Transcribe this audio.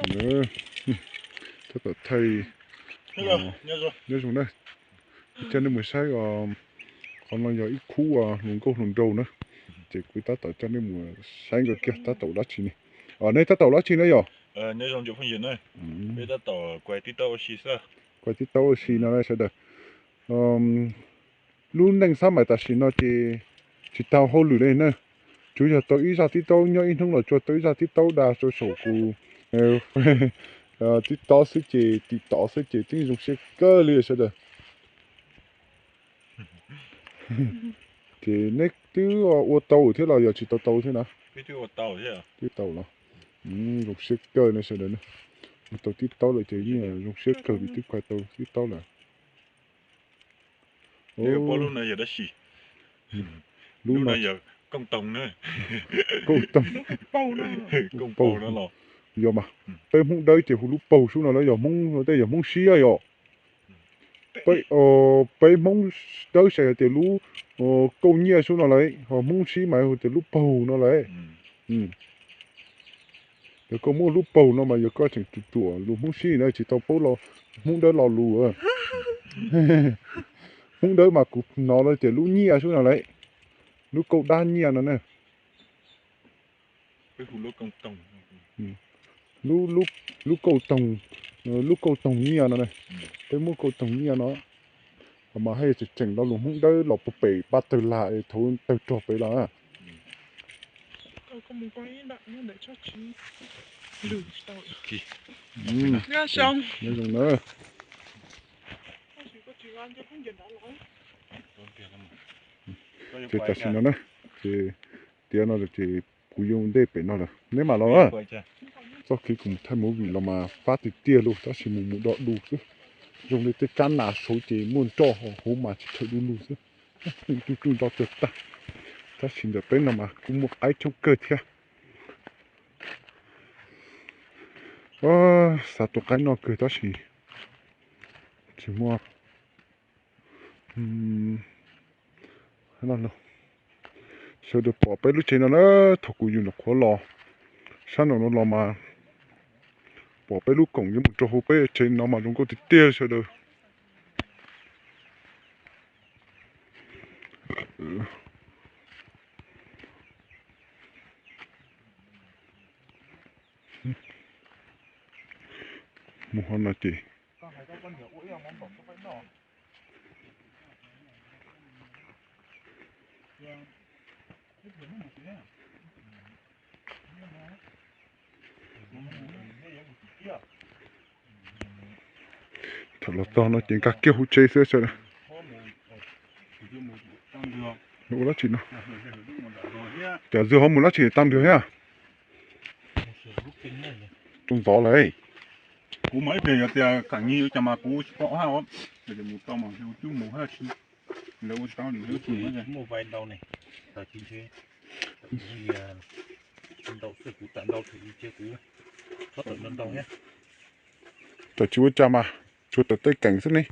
Tab tom thaij, nyob zoo na. Coj nej mus saib, qhov no yog ib khub hluas nkauj hluas nraug na, ces kuv tab tom coj nej mus saib nkawd kiag tab tom ua dab tsi ne. Nej tab tom ua dab tsi na yom? Kuv tab tom kuaj tib taub ua si no na sawv daws. Lub neej xab mais tam sim no ces tsis tau hauj lwm li na, tsuas yog tau ib zaj tib taub, nyob ib hnub los tsuas tau ib zaj tib taub da rau saum kuv tib taub xwb ces tim tod xwb ces tseem zoo siab kawg li sawv daws. Ces neb twb ua tau thiab los yog tsis tau tau thiab na? Twb tau los. Zoo siab kawg ne sawv daws, ua tau tib taub lawm ces yeej zoo siab kawg vim twb kuaj tau tib taub lawm. Lub no yog koob toog, koob toog, yog mas peb Hmoob Dawb ces hu lub paug sub no lawm, yog Hmoob tej yog Hmoob Sib yom. Peb Hmoob Dawb ces hais tias lub kauj nyiaj sub no lawm, ho Hmoob Sib mas hu tias lub paug no lawm. Yog koj muab lub paug no mas yog koj tseem ruam ruam lus Hmoob Sib na, tsis tau paub Hmoob Dawb lo lus. Hmoob Dawb mas kuv hnov lawv tias lub nyiaj sub no lawm, lub kauj dab nyiaj no na. Lub kauj toog, lub kauj toog nyiaj no na, peb muab kauj toog nyiaj no. Mas haj yam tseem tseem lo lus Hmoob Dawb los puag pem pab tawg lag es thaum tawg rog pem los. Nyob zoo na. Ces tam sim no na, ces tiav no ces kuv yuav mus ntej pem no lawm, neb mam los. Txoj kev kuv mus thaij movie los mas fab tiag tiag lug tab sis mus mus do du xwb. Zoo li tej kab nas saud ces muaj nroj, hauv mas tsis tshua du lug xwb. Tuj tuj nto cuag tag, tab sis ntawm peb no mas kuj muaj qaib coob kawg thiab. Xav tua qaib noj kawg tab sis tsis muaj. Sawv daws pom peb lub tsev no na, thaum kuv yug nyuam qhuav los sab nraum no los mas pom peb lub koom yuav mus rau hauv peb tsev no mas zoo nkauj tiag tiag sawv daws. Mus hauv no ces Thaum los txog no ces nkag kiag hauv tsev xwb sawv daws. Ua dab tsi no? Cov zws ho mus dab tsi tag nrho thiab? Rau ntxov lawm. Kuv mas ib pliag yog tias kam nyi ua cas mas kuv tsis pom hab os. Yog tias mus tau mas yog cub mus hab tsis, lawv ua tsis tau li. Muaj vai ntau ne, tag kis ntshe ntau xwb, kuv tawm ntau thiab kuv txhob tawm ntau ntau thiab. Tawm tsis ua cas mas, tsuas tawm tej keem xwb ne.